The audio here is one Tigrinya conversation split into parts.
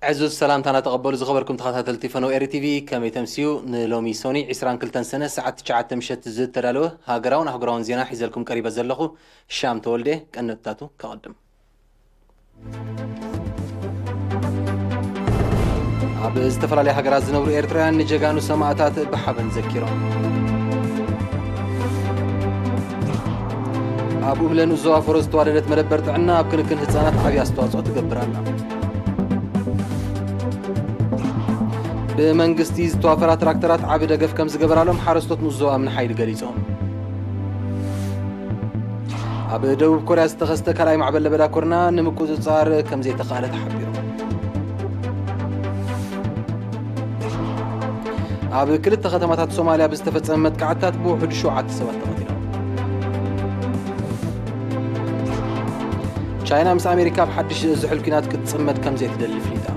ዕዙዝ ሰላምታና ተቐበሉ ዝኸበርኩም ተኸታተልቲ ፈነው ኤሪ ቲቪ፣ ከመይ ተምስዩ? ንሎሚ ሶኒ ዕስራን ክልተን ሰነ ሰዓት ትሽዓተ ምሸት ዝተዳለወ ሃገራውን ኣህጉራውን ዜና ሒዘልኩም ቀሪበ ዘለኹ ሻም ተወልደ። ቀንድታቱ ከቐድም። ኣብ ዝተፈላለያ ሃገራት ዝነብሩ ኤርትራውያን ንጀጋኑ ሰማእታት ብሓበን ዘኪሮም። ኣብ ኡምለ ንኡስ ዞባ ፈሮ ዝተዋደደት መደበር ጥዕና ኣብ ክንክን ህጻናት ዓቢ ኣስተዋጽኦ ትገብር ኣላ። ብመንግስቲ ዝተዋፈራ ትራክተራት ዓቢ ደገፍ ከም ዝገበራሎም ሓረስቶት ንኡስ ዞባ እምኒ ሓይሊ ገሊጾም። ኣብ ደቡብ ኮርያ ዝተኸስተ ካልኣይ ማዕበል ለበዳ ኮሮና ንምቁጽጻር ከም ዘይተኻእለ ተሓቢሩ። ኣብ ክልተ ከተማታት ሶማልያ ብዝተፈጸመ መጥቃዕትታት ብውሑዱ ሸውዓተ ሰባት ተቐቲሎም። ቻይና ምስ ኣሜሪካ ኣብ ሓድሽ ዝሑል ኲናት ክትጽመድ ከም ዘይትደሊ ፍሊጣ።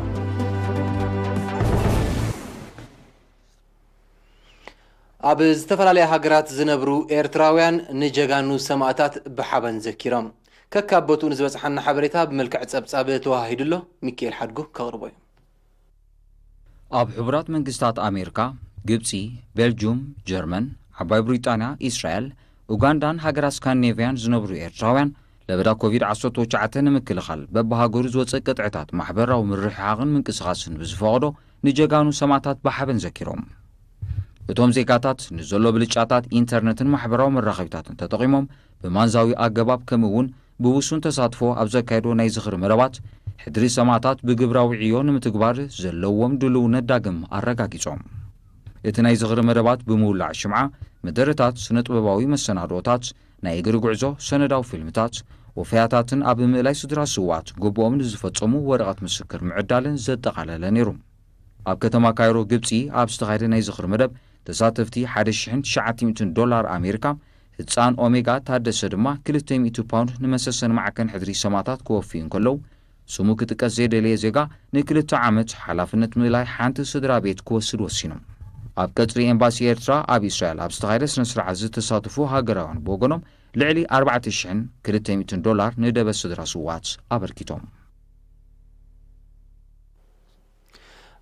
ኣብ ዝተፈላለያ ሃገራት ዝነብሩ ኤርትራውያን ንጀጋኑ ሰማእታት ብሓበን ዘኪሮም። ከካብ ቦትኡ ንዝበጽሓና ሓበሬታ ብመልክዕ ጸብጻብ ተወሃሂዱ ኣሎ። ሚካኤል ሓድጉ ከቕርቦ እዩ። ኣብ ሕቡራት መንግስታት ኣሜሪካ፣ ግብጺ፣ ቤልጁም፣ ጀርመን፣ ዓባይ ብሪጣንያ፣ ኢስራኤል፣ ኡጋንዳን ሃገራት ስካንዲኔቭያን ዝነብሩ ኤርትራውያን ለበዳ ኮቪድ ዓሰርተ ትሽዓተ ንምክልኻል በብሃገሩ ዝወጸ ቅጥዕታት ማሕበራዊ ምርሕሓቕን ምንቅስቓስን ብዝፈቐዶ ንጀጋኑ ሰማእታት ብሓበን ዘኪሮም። እቶም ዜጋታት ንዘሎ ብልጫታት ኢንተርነትን ማሕበራዊ መራኸቢታትን ተጠቒሞም ብማንዛዊ ኣገባብ ከምኡ እውን ብውሱን ተሳትፎ ኣብ ዘካየዶ ናይ ዝኽሪ መደባት ሕድሪ ሰማእታት ብግብራዊ ዕዮ ንምትግባር ዘለዎም ድልውነት ዳግም ኣረጋጊጾም። እቲ ናይ ዝኽሪ መደባት ብምውላዕ ሽምዓ፣ መደረታት፣ ስነ ጥበባዊ መሰናድኦታት፣ ናይ እግሪ ጉዕዞ፣ ሰነዳዊ ፊልምታት፣ ወፈያታትን ኣብ ምእላይ ስድራ ስውኣት ግቡኦም ንዝፈጸሙ ወረቐት ምስክር ምዕዳልን ዘጠቓለለ ነይሩ። ኣብ ከተማ ካይሮ ግብጺ ኣብ ዝተኻየደ ናይ ዝኽሪ መደብ ተሳተፍቲ ሓደ ሽሕን ትሽዓተ ሚእትን ዶላር ኣሜሪካ፣ ህጻን ኦሜጋ ታደሰ ድማ ክልተ ሚእቲ ፓውንድ ንመሰሰን ማዕከን ሕድሪ ሰማእታት ክወፍዩ እንከለዉ፣ ስሙ ክጥቀስ ዘይደለየ ዜጋ ንክልተ ዓመት ሓላፍነት ምእላይ ሓንቲ ስድራ ቤት ክወስድ ወሲኑ። ኣብ ቀጽሪ ኤምባሲ ኤርትራ ኣብ እስራኤል ኣብ ዝተኻየደ ስነ ስርዓት ዝተሳተፉ ሃገራውያን ብወገኖም ልዕሊ ኣርባዕተ ሽሕን ክልተ ሚእትን ዶላር ንደበ ስድራ ስውኣት ኣበርኪቶም።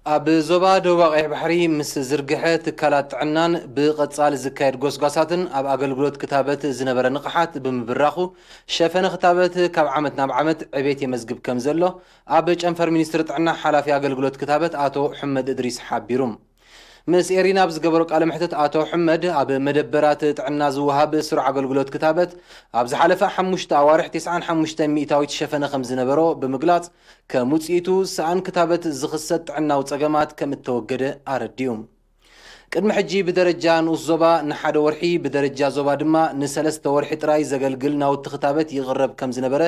ኣብ ዞባ ደቡብ ቀይሕ ባሕሪ ምስ ዝርግሐ ትካላት ጥዕናን ብቐጻሊ ዝካየድ ጎስጓሳትን ኣብ ኣገልግሎት ክታበት ዝነበረ ንቕሓት ብምብራኹ ሸፈነ ክታበት ካብ ዓመት ናብ ዓመት ዕቤት የመዝግብ ከም ዘሎ ኣብ ጨንፈር ሚኒስትሪ ጥዕና ሓላፊ ኣገልግሎት ክታበት ኣቶ ሕመድ እድሪስ ሓቢሩ። ምስ ኤሪና ኣብ ዝገበሮ ቃለ መሕትት ኣቶ ሕመድ ኣብ መደበራት ጥዕና ዝወሃብ ስሩዕ ኣገልግሎት ክታበት ኣብ ዝሓለፈ ሓሙሽተ ኣዋርሕ ተስዓን ሓሙሽተ ሚእታዊት ሸፈነ ከም ዝነበሮ ብምግላጽ ከም ውጽኢቱ ሰኣን ክታበት ዝኽሰት ጥዕናዊ ጸገማት ከም እተወገደ ኣረዲኡ። ቅድሚ ሕጂ ብደረጃ ንኡስ ዞባ ንሓደ ወርሒ ብደረጃ ዞባ ድማ ንሰለስተ ወርሒ ጥራይ ዘገልግል ናውቲ ክታበት ይቕረብ ከም ዝነበረ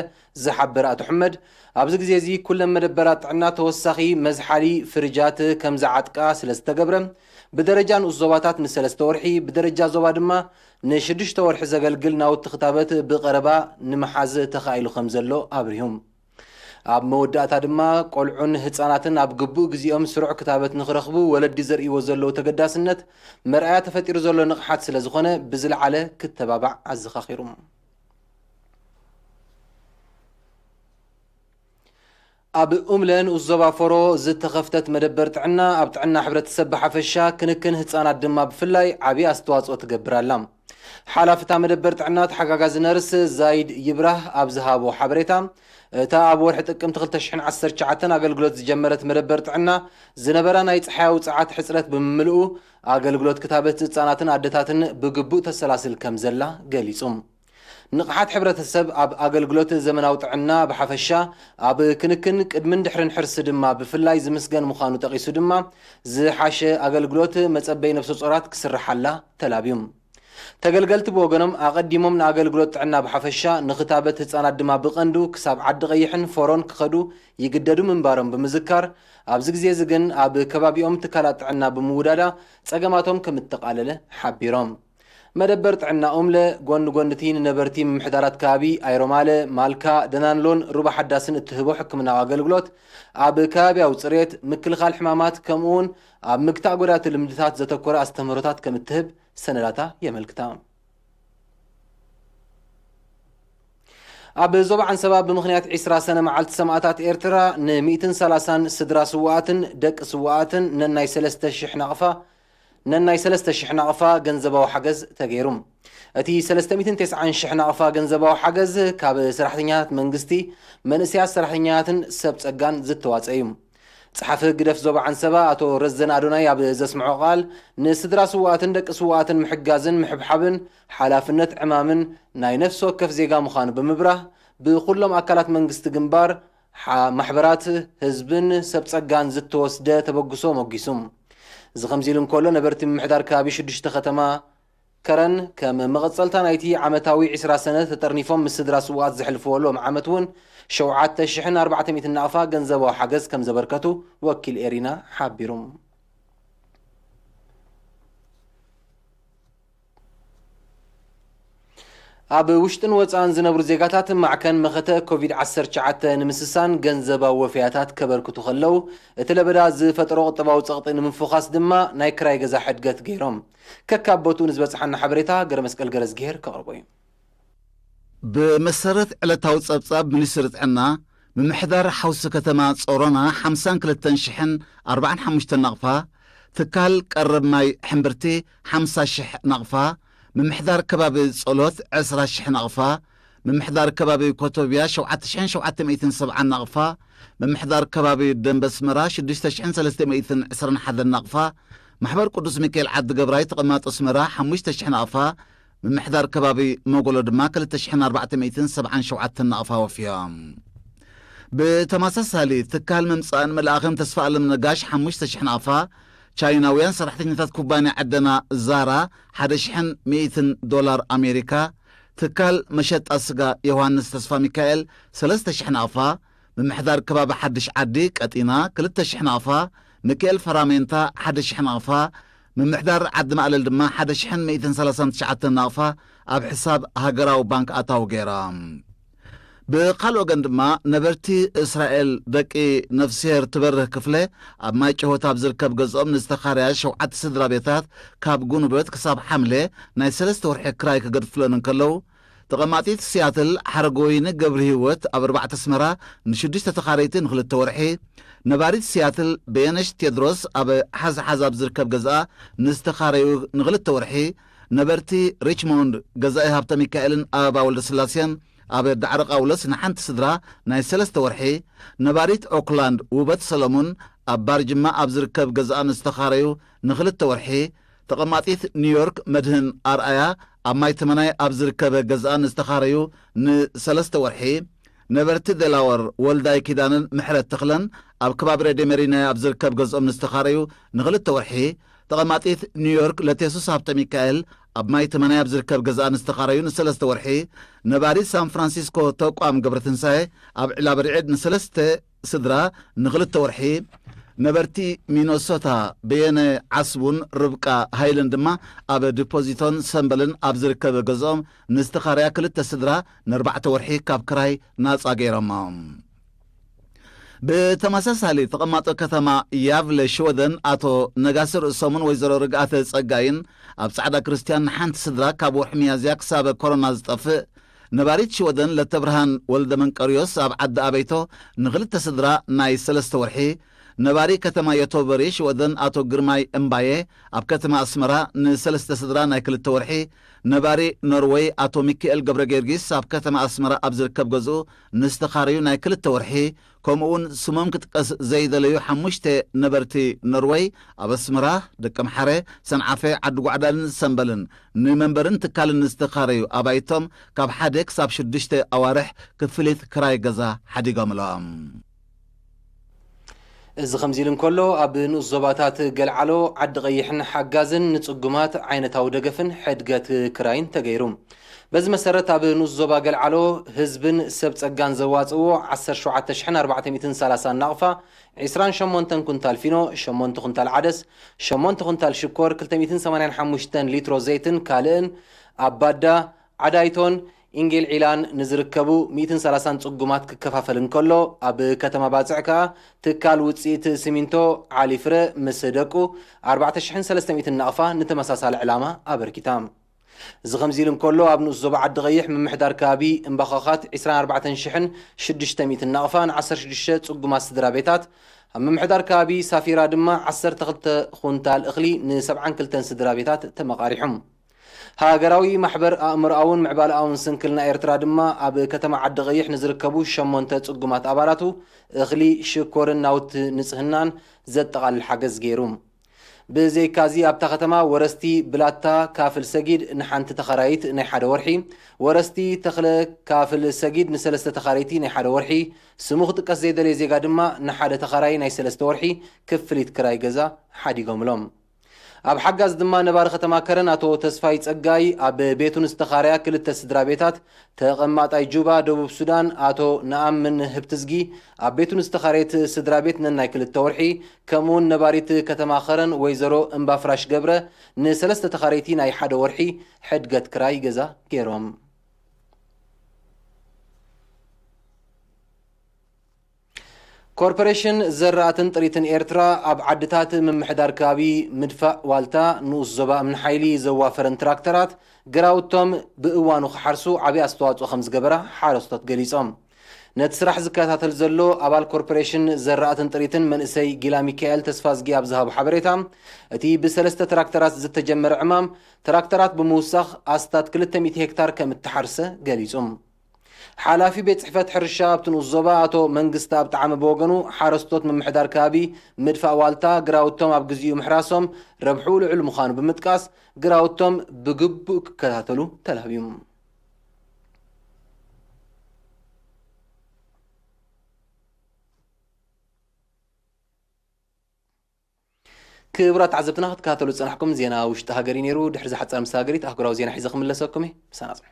ዝሓበረ ኣቶ ሕመድ ኣብዚ ግዜ እዚ ኩለን መደበራት ጥዕና ተወሳኺ መዝሓሊ ፍርጃት ከም ዝዓጥቃ ስለ ዝተገብረ ብደረጃ ንኡስ ዞባታት ንሰለስተ ወርሒ ብደረጃ ዞባ ድማ ንሽዱሽተ ወርሒ ዘገልግል ናውቲ ክታበት ብቐረባ ንምሓዝ ተኻኢሉ ከም ዘሎ ኣብሪሁ። ኣብ መወዳእታ ድማ ቆልዑን ህጻናትን ኣብ ግቡእ ግዜኦም ስሩዕ ክታበት ንኽረኽቡ ወለዲ ዘርእይዎ ዘለዉ ተገዳስነት መርኣያ ተፈጢሩ ዘሎ ንቕሓት ስለ ዝኾነ ብዝለዓለ ክተባባዕ ኣዘኻኺሩ። ኣብ ኡምለ ንኡስ ዞባ ፎሮ ዝተኸፍተት መደበር ጥዕና ኣብ ጥዕና ሕብረተሰብ ብሓፈሻ ክንክን ህጻናት ድማ ብፍላይ ዓብዪ ኣስተዋጽኦ ትገብር ኣላ። ሓላፊ እታ መደበር ጥዕና ተሓጋጋዚ ነርስ ዛይድ ይብራህ ኣብ ዝሃቦ ሓበሬታ፣ እታ ኣብ ወርሒ ጥቅምቲ ክልተ ሽሕን ዓሰርተ ትሽዓተን ኣገልግሎት ዝጀመረት መደበር ጥዕና ዝነበራ ናይ ጸሓያዊ ጸዓት ሕጽረት ብምምልኡ ኣገልግሎት ክታበት ህጻናትን ኣደታትን ብግቡእ ተሰላስል ከም ዘላ ገሊጹ። ንቕሓት ሕብረተሰብ ኣብ ኣገልግሎት ዘመናዊ ጥዕና ብሓፈሻ ኣብ ክንክን ቅድምን ድሕርን ሕርሲ ድማ ብፍላይ ዝምስገን ምዃኑ ጠቒሱ ድማ ዝሓሸ ኣገልግሎት መጸበይ ነብሰ ጾራት ክስርሓላ ተላብዩ። ተገልገልቲ ብወገኖም ኣቐዲሞም ንኣገልግሎት ጥዕና ብሓፈሻ ንኽታበት ህጻናት ድማ ብቐንዱ ክሳብ ዓዲ ቀይሕን ፎሮን ክኸዱ ይግደዱ ምንባሮም ብምዝካር ኣብዚ ግዜ እዚ ግን ኣብ ከባቢኦም ትካላት ጥዕና ብምውዳዳ ጸገማቶም ከም እተቓለለ ሓቢሮም። መደበር ጥዕና ኡምለ ጎኒ ጎኒ እቲ ንነበርቲ ምምሕዳራት ከባቢ ኣይሮማለ፣ ማልካ፣ ደናንሎን ሩባ ሓዳስን እትህቦ ሕክምናዊ ኣገልግሎት ኣብ ከባቢያዊ ጽሬት፣ ምክልኻል ሕማማት ከምኡውን ኣብ ምግታእ ጎዳቲ ልምድታት ዘተኮረ ኣስተምህሮታት ከም እትህብ ሰነዳታ የመልክታ። ኣብ ዞባ ዓንሰባ ብምኽንያት ዒስራ ሰነ መዓልቲ ሰማእታት ኤርትራ ን ሚእትን ሰላሳን ስድራ ስውኣትን ደቂ ስውኣትን ነናይ ሰለስተ ሽሕ ናቕፋ ነናይ ሰለስተ ሽሕ ናቕፋ ገንዘባዊ ሓገዝ ተገይሩ። እቲ ሰለስተ ሚእትን ተስዓን ሽሕ ናቕፋ ገንዘባዊ ሓገዝ ካብ ሰራሕተኛታት መንግስቲ፣ መንእሰያት ሰራሕተኛታትን ሰብ ጸጋን ዝተዋጸ እዩ። ጸሓፊ ህግደፍ ዞባ ዓንሰባ ኣቶ ረዘን ኣዶናይ ኣብ ዘስምዖ ቃል፣ ንስድራ ስውኣትን ደቂ ስውኣትን ምሕጋዝን ምሕብሓብን ሓላፍነት ዕማምን ናይ ነፍሲ ወከፍ ዜጋ ምዃኑ ብምብራህ፣ ብኹሎም ኣካላት መንግስቲ ግንባር፣ ሓ-፣ ማሕበራት ህዝብን ሰብ ጸጋን ዝተወስደ ተበግሶ ሞጊሱ። እዚ ከምዚ ኢሉ እንከሎ፣ ነበርቲ ምምሕዳር ከባቢ ሽዱሽተ ከተማ ከረን ከም መቐጸልታ ናይቲ ዓመታዊ ዒስራ ሰነ ተጠርኒፎም ምስ ስድራ ስውኣት ዘሕልፍዎ ሎም ዓመት እውን ሸውዓተ ሽሕን ኣርባዕተ ሚእትን ናቕፋ ገንዘባዊ ሓገዝ ከም ዘበርከቱ ወኪል ኤሪና ሓቢሩ። ኣብ ውሽጥን ወጻእን ዝነብሩ ዜጋታት ማዕከን መኸተ ኮቪድ ዓሰርተ ትሽዓተ ንምስሳን ገንዘባዊ ወፈያታት ከበርክቱ ከለዉ፣ እቲ ለበዳ ዝፈጠሮ ቁጠባዊ ጸቕጢ ንምፍዃስ ድማ ናይ ክራይ ገዛ ሕድገት ገይሮም። ከካብ ቦትኡ ንዝበጽሓና ሓበሬታ ገረመስቀል ገረዝግሄር ከቕርቦ እዩ። ብመሰረት ዕለታዊ ጸብጻብ ሚኒስትሪ ጥዕና፣ ምምሕዳር ሓውሲ ከተማ ጾሮና ሓምሳን ክልተን ሽሕን ኣርባዓን ሓሙሽተን ናቕፋ፣ ትካል ቀረብ ማይ ሕምብርቲ ሓምሳ ሽሕ ናቕፋ፣ ምምሕዳር ከባቢ ጸሎት ዕስራ ሽሕ ናቕፋ፣ ምምሕዳር ከባቢ ኮቶብያ ሸውዓተ ሽሕን ሸውዓተ ሚእትን ሰብዓን ናቕፋ፣ ምምሕዳር ከባቢ ደንበ ኣስመራ ሽዱሽተ ሽሕን ሰለስተ ሚእትን ዕስራን ሓደን ናቕፋ፣ ማሕበር ቅዱስ ሚካኤል ዓዲ ገብራይ ተቐማጦ ኣስመራ ሓሙሽተ ሽሕ ናቕፋ፣ ምምሕዳር ከባቢ መጎሎ ድማ ክልተ ሽሕን ኣርባዕተ ሚእትን ሰብዓን ሸውዓተን ናቕፋ ወፍዮም። ብተመሳሳሊ፣ ትካል ምምጻእን ምልኣኽን ተስፋ ኣለም ነጋሽ ሓሙሽተ ሽሕ ናቕፋ፣ ቻይናውያን ሰራሕተኛታት ኩባንያ ዕደና ዛራ ሓደ ሽሕን ሚእትን ዶላር ኣሜሪካ፣ ትካል መሸጣ ስጋ ዮሃንስ ተስፋ ሚካኤል ሰለስተ ሽሕ ናቕፋ፣ ምምሕዳር ከባቢ ሓድሽ ዓዲ ቀጢና ክልተ ሽሕ ናቕፋ፣ ሚካኤል ፈራሜንታ ሓደ ሽሕ ናቕፋ፣ ምምሕዳር ዓዲ ማእለል ድማ ሓደ ሽሕን ሚእትን ሰላሳን ትሽዓተን ናቕፋ ኣብ ሕሳብ ሃገራዊ ባንክ ኣታዊ ገይሮም። ብኻልእ ወገን ድማ፣ ነበርቲ እስራኤል ደቂ ነፍስሄር ትበርህ ክፍለ ኣብ ማይ ጭሆት ኣብ ዝርከብ ገዝኦም ንዝተኻረያ ሸውዓተ ስድራ ቤታት ካብ ጉንበት ክሳብ ሓምለ ናይ ሰለስተ ወርሒ ክራይ ክገድፍለን እንከለዉ፣ ተቐማጢት ሲያትል ሓረገወይኒ ገብረ ህይወት ኣብ ኣርባዕተ ኣስመራ ንሽዱሽተ ተኻረይቲ ንኽልተ ወርሒ፣ ነባሪት ሲያትል በየነሽ ቴድሮስ ኣብ ሓዝሓዝ ኣብ ዝርከብ ገዝኣ ንዝተኻረዩ ንኽልተ ወርሒ፣ ነበርቲ ሪችሞንድ ገዛኢ ሃብተ ሚካኤልን ኣበባ ወልደስላሴን ኣብ ዳዕሮ ቃውሎስ ንሓንቲ ስድራ ናይ ሰለስተ ወርሒ፣ ነባሪት ኦክላንድ ውበት ሰለሙን ኣብ ባርጅማ ኣብ ዝርከብ ገዝኣ ንዝተኻረዩ ንኽልተ ወርሒ፣ ተቐማጢት ኒውዮርክ መድህን ኣርኣያ ኣብ ማይ ተመናይ ኣብ ዝርከበ ገዝኣ ንዝተኻረዩ ንሰለስተ ወርሒ፣ ነበርቲ ደላወር ወልዳይ ኪዳነን ምሕረት ተኽለን ኣብ ከባቢ ሬድዮ መሪናይ ኣብ ዝርከብ ገዝኦም ንዝተኻረዩ ንኽልተ ወርሒ፣ ተቐማጢት ኒውዮርክ ለቴሱስ ሃብተ ሚካኤል ኣብ ማይ ተመናይ ኣብ ዝርከብ ገዝኣ ንዝተኻረዩ ንሰለስተ ወርሒ፣ ነባሪት ሳን ፍራንሲስኮ ተቋም ገብረትንሳኤ ኣብ ዕላብ ርዕድ ንሰለስተ ስድራ ንኽልተ ወርሒ፣ ነበርቲ ሚኖሶታ በየነ ዓስቡን ርብቃ ሃይለን ድማ ኣብ ዲፖዚቶን ሰምበልን ኣብ ዝርከበ ገዝኦም ንዝተኻረያ ክልተ ስድራ ንኣርባዕተ ወርሒ ካብ ክራይ ናጻ ገይሮሞም። ብተመሳሳሊ፣ ተቐማጦ ከተማ ያቭለ ሽወደን ኣቶ ነጋሲ ርእሶምን ወይዘሮ ርግኣተ ጸጋይን ኣብ ጻዕዳ ክርስትያን ንሓንቲ ስድራ ካብ ወርሒ ሚያዝያ ክሳብ ኮሮና ዝጠፍእ፣ ነባሪት ሽወደን ለተብርሃን ወልደ መንቀርዮስ ኣብ ዓዲ ኣበይቶ ንኽልተ ስድራ ናይ ሰለስተ ወርሒ፣ ነባሪ ከተማ ዮቶበሪ ሽወደን ኣቶ ግርማይ እምባየ ኣብ ከተማ ኣስመራ ንሰለስተ ስድራ ናይ ክልተ ወርሒ፣ ነባሪ ኖርወይ ኣቶ ሚካኤል ገብረ ጊዮርጊስ ኣብ ከተማ ኣስመራ ኣብ ዝርከብ ገዝኡ ንዝተኻረዩ ናይ ክልተ ወርሒ፣ ከምኡ እውን ስሞም ክጥቀስ ዘይደለዩ ሓሙሽተ ነበርቲ ኖርወይ ኣብ ኣስመራ፣ ደቀምሓረ፣ ሰንዓፈ፣ ዓዲ ጓዕዳልን ሰምበልን ንመንበርን ትካልን ንዝተኻረዩ ኣባይቶም ካብ ሓደ ክሳብ ሽዱሽተ ኣዋርሕ ክፍሊት ክራይ ገዛ ሓዲጎምሎም። እዚ ከምዚ ኢሉ እንከሎ፣ ኣብ ንኡስ ዞባታት ገልዓሎ፣ ዓዲ ቀይሕን ሓጋዝን ንጽጉማት ዓይነታዊ ደገፍን ሕድገት ክራይን ተገይሩ። በዚ መሰረት፣ ኣብ ንኡስ ዞባ ገልዓሎ ህዝብን ሰብ ጸጋን ዘዋጽእዎ ዓሰርተ ሸውዓተ ሽሕን ኣርባዕተ ሚእትን ሰላሳን ናቕፋ፣ ዕስራን ሸሞንተን ኩንታል ፊኖ፣ ሸሞንተ ኩንታል ዓደስ፣ ሸሞንተ ኩንታል ሽኮር፣ ክልተ ሚእትን ሰማንያን ሓሙሽተን ሊትሮ ዘይትን ካልእን ኣብ ባዳ፣ ዓዳይቶን ኢንጌል ዒላን ንዝርከቡ ሚእትን ሰላሳን ጽጉማት ክከፋፈል እንከሎ፣ ኣብ ከተማ ባጽዕ ከኣ ትካል ውጽኢት ሲሚንቶ ዓሊ ፍረ ምስ ደቁ ኣርባዕተ ሽሕን ሰለስተ ሚእትን ናቕፋ ንተመሳሳሊ ዕላማ ኣበርኪታ። እዚ ከምዚ ኢሉ እንከሎ፣ ኣብ ንኡስ ዞባ ዓዲ ቐይሕ ምምሕዳር ከባቢ እምባኾኻት ዕስራን ኣርባዕተን ሽሕን ሽዱሽተ ሚእትን ናቕፋ ን ዓሰርተ ሽዱሽተ ጽጉማት ስድራ ቤታት፣ ኣብ ምምሕዳር ከባቢ ሳፊራ ድማ ዓሰርተ ክልተ ኩንታል እኽሊ ን ሰብዓን ክልተን ስድራ ቤታት ተመቓሪሖም። ሃገራዊ ማሕበር ኣእምሮኣውን ምዕባለኣውን ስንክልና ኤርትራ ድማ ኣብ ከተማ ዓዲ ቐይሕ ንዝርከቡ ሸሞንተ ጽጉማት ኣባላቱ እኽሊ፣ ሽኮርን ናውቲ ንጽህናን ዘጠቓልል ሓገዝ ገይሩ። ብዘይካዚ ኣብታ ከተማ ወረስቲ ብላታ ካፍል ሰጊድ ንሓንቲ ተኻራይት ናይ ሓደ ወርሒ፣ ወረስቲ ተኽለ ካፍል ሰጊድ ንሰለስተ ተኻረይቲ ናይ ሓደ ወርሒ፣ ስሙ ክጥቀስ ዘይደለየ ዜጋ ድማ ንሓደ ተኻራይ ናይ ሰለስተ ወርሒ ክፍሊት ክራይ ገዛ ሓዲጎምሎም። ኣብ ሓጋዝ ድማ ነባሪ ከተማ ከረን ኣቶ ተስፋይ ጸጋይ ኣብ ቤቱ ንዝተኻረያ ክልተ ስድራ ቤታት ተቐማጣይ ጁባ ደቡብ ሱዳን ኣቶ ነኣምን ህብትዝጊ ኣብ ቤቱ ንዝተኻረየት ስድራ ቤት ነናይ ክልተ ወርሒ፣ ከምኡውን ነባሪት ከተማ ከረን ወይዘሮ እምባፍራሽ ገብረ ንሰለስተ ተኻረይቲ ናይ ሓደ ወርሒ ሕድገት ክራይ ገዛ ገይሮም። ኮርፖሬሽን ዘራእትን ጥሪትን ኤርትራ ኣብ ዓድታት ምምሕዳር ከባቢ ምድፋእ ዋልታ ንኡስ ዞባ እምኒ ሓይሊ ዘዋፈረን ትራክተራት ግራውቶም ብእዋኑ ክሓርሱ ዓብዪ ኣስተዋፅኦ ከም ዝገበራ ሓረስቶት ገሊጾም። ነቲ ስራሕ ዝከታተል ዘሎ ኣባል ኮርፖሬሽን ዘራእትን ጥሪትን መንእሰይ ጊላ ሚካኤል ተስፋዝጊ ኣብ ዝሃቦ ሓበሬታ፣ እቲ ብሰለስተ ትራክተራት ዝተጀመረ ዕማም ትራክተራት ብምውሳኽ ኣስታት ክልተ ሚእቲ ሄክታር ከም እተሓርሰ ገሊጹ። ሓላፊ ቤት ጽሕፈት ሕርሻ ኣብቲ ንኡስ ዞባ ኣቶ መንግስቲ ኣብ ጣዕመ ብወገኑ፣ ሓረስቶት ምምሕዳር ከባቢ ምድፋእ ዋልታ ግራውቶም ኣብ ግዚኡ ምሕራሶም ረብሕኡ ልዑል ምዃኑ ብምጥቃስ፣ ግራውቶም ብግቡእ ክከታተሉ ተላብዩ። ክቡራት ተዓዘብትና ክትከታተሉ ዝጸናሕኩም ዜና ውሽጢ ሃገር እዩ ነይሩ። ድሕሪ ዝሓጸረ መሰጋገሪት ኣህጉራዊ ዜና ሒዘ ክምለሰኩም እየ። ምሳና ጽንሑ።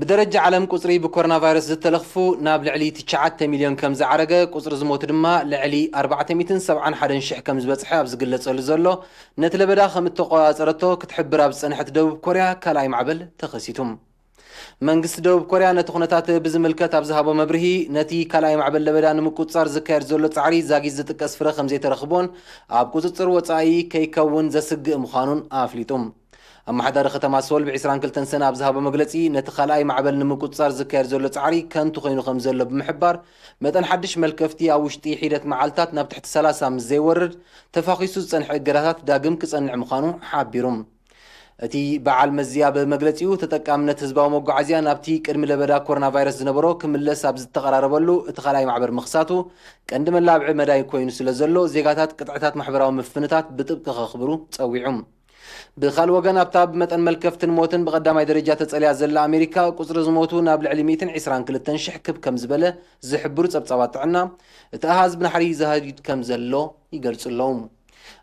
ብደረጃ ዓለም ቁጽሪ ብኮሮና ቫይረስ ዝተለኽፉ ናብ ልዕሊ ትሽዓተ ሚልዮን ከም ዝዓረገ፣ ቁጽሪ ዝሞቱ ድማ ልዕሊ ኣርባዕተ ሚእትን ሰብዓን ሓደን ሽሕ ከም ዝበጽሐ ኣብ ዝግለጸሉ ዘሎ፣ ነቲ ለበዳ ከም እተቆጻጸረቶ ክትሕብር ኣብ ዝጸንሐት ደቡብ ኮርያ ካልኣይ ማዕበል ተኸሲቱ። መንግስቲ ደቡብ ኮርያ ነቲ ኩነታት ብዝምልከት ኣብ ዝሃቦ መብርሂ፣ ነቲ ካልኣይ ማዕበል ለበዳ ንምቁጽጻር ዝካየድ ዘሎ ጻዕሪ ዛጊት ዝጥቀስ ፍረ ከም ዘይተረኽቦን ኣብ ቁጽጽር ወጻኢ ከይከውን ዘስግእ ምዃኑን ኣፍሊጡ። ኣመሓዳሪ ከተማ ሶል ብ ዕስራን ክልተን ሰነ ኣብ ዝሃቦ መግለጺ፣ ነቲ ካልኣይ ማዕበል ንምቁጽጻር ዝካየድ ዘሎ ጻዕሪ ከንቱ ኮይኑ ከም ዘሎ ብምሕባር፣ መጠን ሓድሽ መልከፍቲ ኣብ ውሽጢ ሒደት መዓልታት ናብ ትሕቲ ሰላሳ ምስ ዘይወርድ፣ ተፋኺሱ ዝጸንሐ እገዳታት ዳግም ክጸንዕ ምዃኑ ሓቢሩ። እቲ በዓል መዚ ኣብ መግለጺኡ፣ ተጠቃምነት ህዝባዊ መጓዓዝያ ናብቲ ቅድሚ ለበዳ ኮሮና ቫይረስ ዝነበሮ ክምለስ ኣብ ዝተቐራረበሉ፣ እቲ ካልኣይ ማዕበል ምኽሳቱ ቀንዲ መላብዒ መዳይ ኮይኑ ስለ ዘሎ፣ ዜጋታት ቅጥዕታት ማሕበራዊ ምፍንታት ብጥብቂ ከኽብሩ ጸዊዑ። ብኻልእ ወገን፣ ኣብታ ብመጠን መልከፍትን ሞትን ብቐዳማይ ደረጃ ተጸልያ ዘላ ኣሜሪካ፣ ቁጽሪ ዝሞቱ ናብ ልዕሊ ሚእትን ዕስራን ክልተን ሽሕ ክብ ከም ዝበለ ዝሕብሩ ጸብጻባት ጥዕና፣ እቲ ኣሃዝ ብናሕሪ ይዛይድ ከም ዘሎ ይገልጹ ኣለዉ።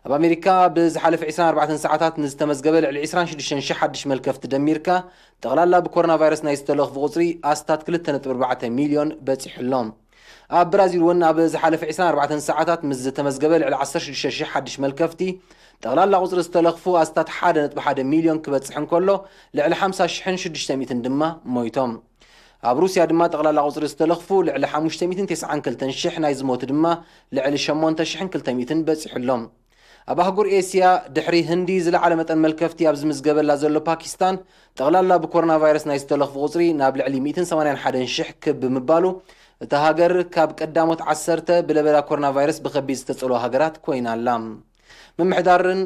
ኣብ ኣሜሪካ ብዝሓለፈ ዕስራን ኣርባዕተን ሰዓታት ንዝተመዝገበ ልዕሊ ዕስራን ሽዱሽተን ሽሕ ሓድሽ መልከፍቲ ደሚርካ፣ ጠቕላላ ብኮሮና ቫይረስ ናይ ዝተለኽፉ ቁጽሪ ኣስታት ክልተ ነጥቢ ኣርባዕተ ሚልዮን በጺሑ ኣሎ። ኣብ ብራዚል እውን ኣብ ዝሓለፈ ዕስራን ኣርባዕተን ሰዓታት ምስ ዝተመዝገበ ልዕሊ ዓሰርተ ሽዱሽተ ሽሕ ሓድሽ መልከፍቲ፣ ጠቕላላ ቁጽሪ ዝተለኽፉ ኣስታት ሓደ ነጥቢ ሓደ ሚልዮን ክበጽሕ እንከሎ፣ ልዕሊ ሓምሳ ሽሕን ሽዱሽተ ሚእትን ድማ ሞይቶም። ኣብ ሩስያ ድማ ጠቕላላ ቁጽሪ ዝተለኽፉ ልዕሊ ሓሙሽተ ሚእትን ተስዓን ክልተን ሽሕ፣ ናይ ዝሞቱ ድማ ልዕሊ ሸሞንተ ሽሕን ክልተ ሚእትን በጺሑ ኣሎ። ኣብ ኣህጉር ኤስያ፣ ድሕሪ ህንዲ ዝለዓለ መጠን መልከፍቲ ኣብ ዝምዝገበላ ዘሎ ፓኪስታን፣ ጠቕላላ ብኮሮና ቫይረስ ናይ ዝተለኽፉ ቁጽሪ ናብ ልዕሊ ሚእትን ሰማንያን ሓደን ሽሕ ክብ ብምባሉ፣ እታ ሃገር ካብ ቀዳሞት ዓሰርተ ብለበዳ ኮሮና ቫይረስ ብኸቢድ ዝተጸልዋ ሃገራት ኮይና ኣላ። ምምሕዳርን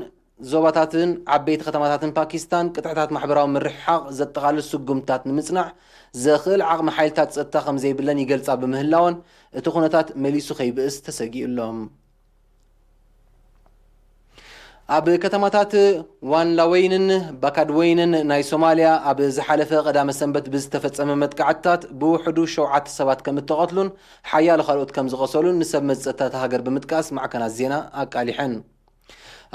ዞባታትን ዓበይቲ ከተማታትን ፓኪስታን፣ ቅጥዕታት ማሕበራዊ ምርሕሓቕ ዘጠቓልል ስጉምትታት ንምጽናዕ ዘኽእል ዓቕሚ ሓይልታት ጸጥታ ከም ዘይብለን ይገልጻ ብምህላወን፣ እቲ ኩነታት መሊሱ ከይብእስ ተሰጊኡ ኣሎ። ኣብ ከተማታት ዋንላወይንን ባካድወይንን ናይ ሶማልያ ኣብ ዝሓለፈ ቀዳመ ሰንበት ብዝተፈጸመ መጥቃዕትታት ብውሕዱ ሸውዓተ ሰባት ከም እተቐትሉን ሓያሎ ካልኦት ከም ዝቖሰሉን ንሰብ መዚ ጸጥታ እታ ሃገር ብምጥቃስ ማዕከናት ዜና ኣቃሊሐን።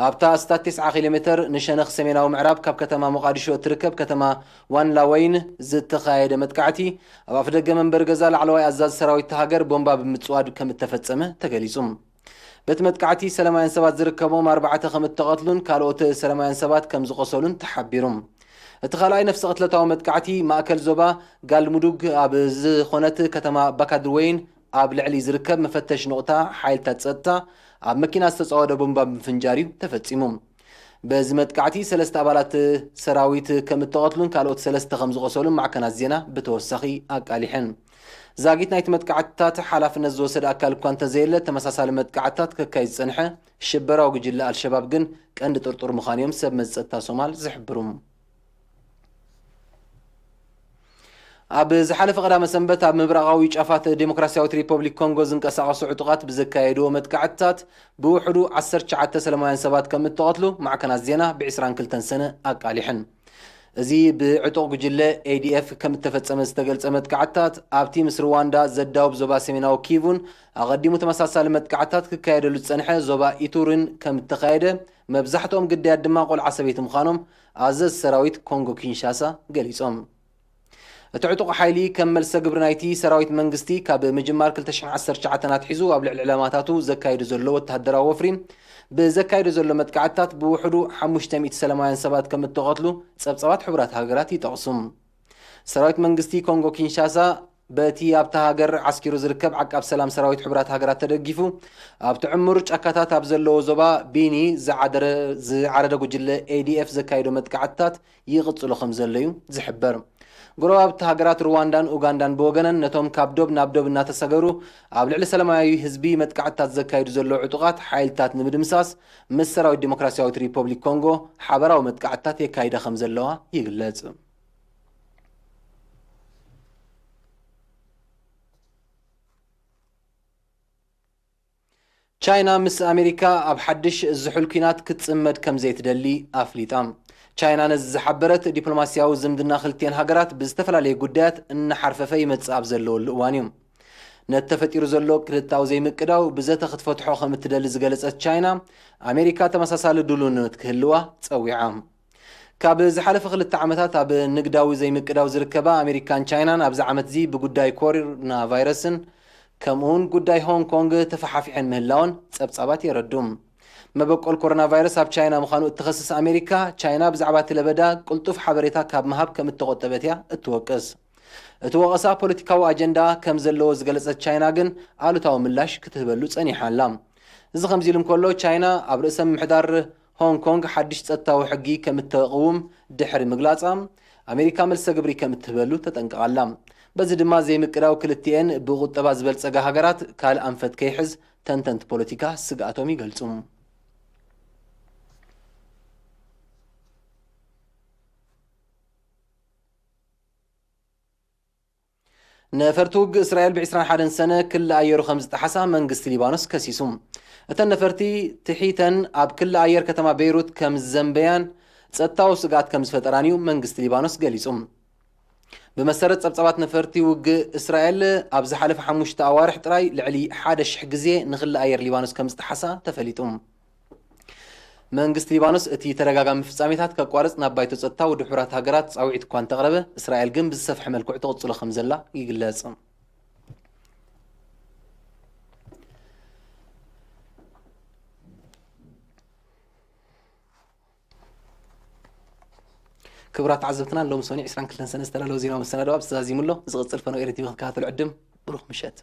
ኣብታ ኣስታት ተስዓ ኪሎ ሜተር ንሸነኽ ሰሜናዊ ምዕራብ ካብ ከተማ ሞቓዲሾ እትርከብ ከተማ ዋንላወይን ዝተኻየደ መጥቃዕቲ፣ ኣብ ኣፍደገ መንበሪ ገዛ ላዕለዋይ ኣዛዚ ሰራዊት እታ ሃገር ቦምባ ብምጽዋድ ከም እተፈጸመ ተገሊጹ። በቲ መጥቃዕቲ ሰላማውያን ሰባት ዝርከቦም ኣርባዕተ ከም እተቐትሉን ካልኦት ሰላማውያን ሰባት ከም ዝቖሰሉን ተሓቢሩ። እቲ ካልኣይ ነፍሰ ቅትለታዊ መጥቃዕቲ ማእከል ዞባ ጋልሙዱግ ኣብ ዝኾነት ከተማ ባካድርወይን ኣብ ልዕሊ ዝርከብ መፈተሽ ነቑጣ ሓይልታት ጸጥታ ኣብ መኪና ዝተጻወደ ቦምባ ብምፍንጃር እዩ ተፈጺሙ። በዚ መጥቃዕቲ ሰለስተ ኣባላት ሰራዊት ከም እተቐትሉን ካልኦት ሰለስተ ከም ዝቖሰሉን ማዕከናት ዜና ብተወሳኺ ኣቃሊሐን። ዛጊት ናይቲ መጥቃዕትታት ሓላፍነት ዝወሰደ ኣካል እኳ እንተዘየለ፣ ተመሳሳሊ መጥቃዕትታት ከካይድ ዝጸንሐ ሽበራዊ ጉጅለ ኣልሸባብ ግን ቀንዲ ጥርጡር ምዃኑ እዮም ሰብ መዚ ጸጥታ ሶማል ዝሕብሩ። ኣብ ዝሓለፈ ቀዳመ ሰንበት ኣብ ምብራቓዊ ጫፋት ዴሞክራሲያዊት ሪፐብሊክ ኮንጎ ዝንቀሳቐሱ ዕጡቓት ብዘካየድዎ መጥቃዕትታት ብውሕዱ ዓሰርተ ትሽዓተ ሰላማውያን ሰባት ከም እተቐትሉ ማዕከናት ዜና ብ ዕስራን ክልተን ሰነ ኣቃሊሐን። እዚ ብዕጡቕ ጉጅለ ኤ ዲ ኤፍ ከም እተፈጸመ ዝተገልጸ መጥቃዕትታት ኣብቲ ምስ ሩዋንዳ ዘዳውብ ዞባ ሰሜናዊ ኪቩን ኣቐዲሙ ተመሳሳሊ መጥቃዕትታት ክካየደሉ ዝጸንሐ ዞባ ኢቱርን ከም እተኻየደ፣ መብዛሕትኦም ግዳያት ድማ ቆልዓ ሰበይቲ ምዃኖም ኣዘዝ ሰራዊት ኮንጎ ኪንሻሳ ገሊጾም። እቲ ዕጡቕ ሓይሊ ከም መልሰ ግብሪ ናይቲ ሰራዊት መንግስቲ ካብ ምጅማር ክልተ ሽሕን ዓሰርተ ትሽዓተን ኣትሒዙ ኣብ ልዕሊ ዕላማታቱ ዘካይዱ ዘሎ ወተሃደራዊ ወፍሪ ብዘካይዱ ዘሎ መጥቃዕትታት ብውሕዱ ሓሙሽተ ሚእቲ ሰላማውያን ሰባት ከም እተቐትሉ ጸብጻባት ሕቡራት ሃገራት ይጠቕሱ። ሰራዊት መንግስቲ ኮንጎ ኪንሻሳ በቲ ኣብታ ሃገር ዓስኪሩ ዝርከብ ዓቃብ ሰላም ሰራዊት ሕቡራት ሃገራት ተደጊፉ ኣብቲ ዕሙር ጫካታት ኣብ ዘለዎ ዞባ ቢኒ ዝዓደረ ዝዓረደ ጉጅለ ኤ ዲ ኤፍ ዘካይዶ መጥቃዕትታት ይቕጽሎ ከም ዘሎ እዩ ዝሕበር። ጎረባብቲ ሃገራት ሩዋንዳን ኡጋንዳን ብወገነን ነቶም ካብ ዶብ ናብ ዶብ እናተሰገሩ ኣብ ልዕሊ ሰላማዊ ህዝቢ መጥቃዕትታት ዘካይዱ ዘለዉ ዕጡቓት ሓይልታት ንምድምሳስ ምስ ሰራዊት ዲሞክራሲያዊት ሪፐብሊክ ኮንጎ ሓበራዊ መጥቃዕትታት የካይዳ ከም ዘለዋ ይግለጽ። ቻይና ምስ ኣሜሪካ ኣብ ሓድሽ ዝሑል ኲናት ክትጽመድ ከም ዘይትደሊ ኣፍሊጣ። ቻይና ነዚ ዝሓበረት፣ ዲፕሎማስያዊ ዝምድና ክልቲኤን ሃገራት ብዝተፈላለየ ጉዳያት እናሓርፈፈ ይመጽእ ኣብ ዘለወሉ እዋን እዩ። ነቲ ተፈጢሩ ዘሎ ክልተኣዊ ዘይምቅዳው ብዘተ ክትፈትሖ ከም እትደሊ ዝገለጸት ቻይና፣ ኣሜሪካ ተመሳሳሊ ድልውነት ክህልዋ ጸዊዓ። ካብ ዝሓለፈ ክልተ ዓመታት ኣብ ንግዳዊ ዘይምቅዳው ዝርከባ ኣሜሪካን ቻይናን፣ ኣብዚ ዓመት እዚ ብጉዳይ ኮሮና ቫይረስን ከምኡውን ጉዳይ ሆንግ ኮንግ ተፈሓፊሐን ምህላወን ጸብጻባት የረዱ። መበቆል ኮሮና ቫይረስ ኣብ ቻይና ምዃኑ እትኸስስ ኣሜሪካ፣ ቻይና ብዛዕባ እቲ ለበዳ ቅልጡፍ ሓበሬታ ካብ ምሃብ ከም እተቖጠበት እያ እትወቅስ። እቲ ወቐሳ ፖለቲካዊ ኣጀንዳ ከም ዘለዎ ዝገለጸት ቻይና ግን ኣሉታዊ ምላሽ ክትህበሉ ጸኒሓ ኣላ። እዚ ከምዚ ኢሉ እንከሎ፣ ቻይና ኣብ ርእሰ ምምሕዳር ሆንግ ኮንግ ሓድሽ ጸጥታዊ ሕጊ ከም እተቕውም ድሕሪ ምግላጻ፣ ኣሜሪካ መልሰ ግብሪ ከም እትህበሉ ተጠንቅቓ ኣላ። በዚ ድማ ዘይምቅዳው ክልቲኤን ብቁጠባ ዝበልጸጋ ሃገራት ካልእ ኣንፈት ከይሕዝ ተንተንቲ ፖለቲካ ስግኣቶም ይገልጹ። ነፈርቲ ውግእ እስራኤል ብ ዕስራን ሓደን ሰነ ክሊ ኣየሩ ከም ዝጠሓሳ መንግስቲ ሊባኖስ ከሲሱ። እተን ነፈርቲ ትሒተን ኣብ ክሊ ኣየር ከተማ ቤይሩት ከም ዝዘንበያን ጸጥታዊ ስግኣት ከም ዝፈጠራን እዩ መንግስቲ ሊባኖስ ገሊጹ። ብመሰረት ጸብጻባት ነፈርቲ ውግእ እስራኤል፣ ኣብ ዝሓለፈ ሓሙሽተ ኣዋርሕ ጥራይ ልዕሊ ሓደ ሽሕ ግዜ ንክሊ ኣየር ሊባኖስ ከም ዝጠሓሳ ተፈሊጡ። መንግስቲ ሊባኖስ እቲ ተደጋጋሚ ፍጻሜታት ከቋርጽ ናብ ባይቶ ጸጥታ ውድብ ሕቡራት ሃገራት ጻውዒት እኳ እንተቕረበ፣ እስራኤል ግን ብዝሰፍሐ መልክዑ ትቕጽሎ ከም ዘላ ይግለጽ። ክቡራት ተዓዘብትና፣ ሎሚ ሰኑይ ዕስራን ክልተን ሰነ ዝተዳለወ ዜናዊ መሰናድኦ ኣብዚ ተዛዚሙ ኣሎ። ዝቕጽል ፈነወ ኤሪ ቲቪ ክትከታተሉ ዕድም። ብሩኽ ምሸት።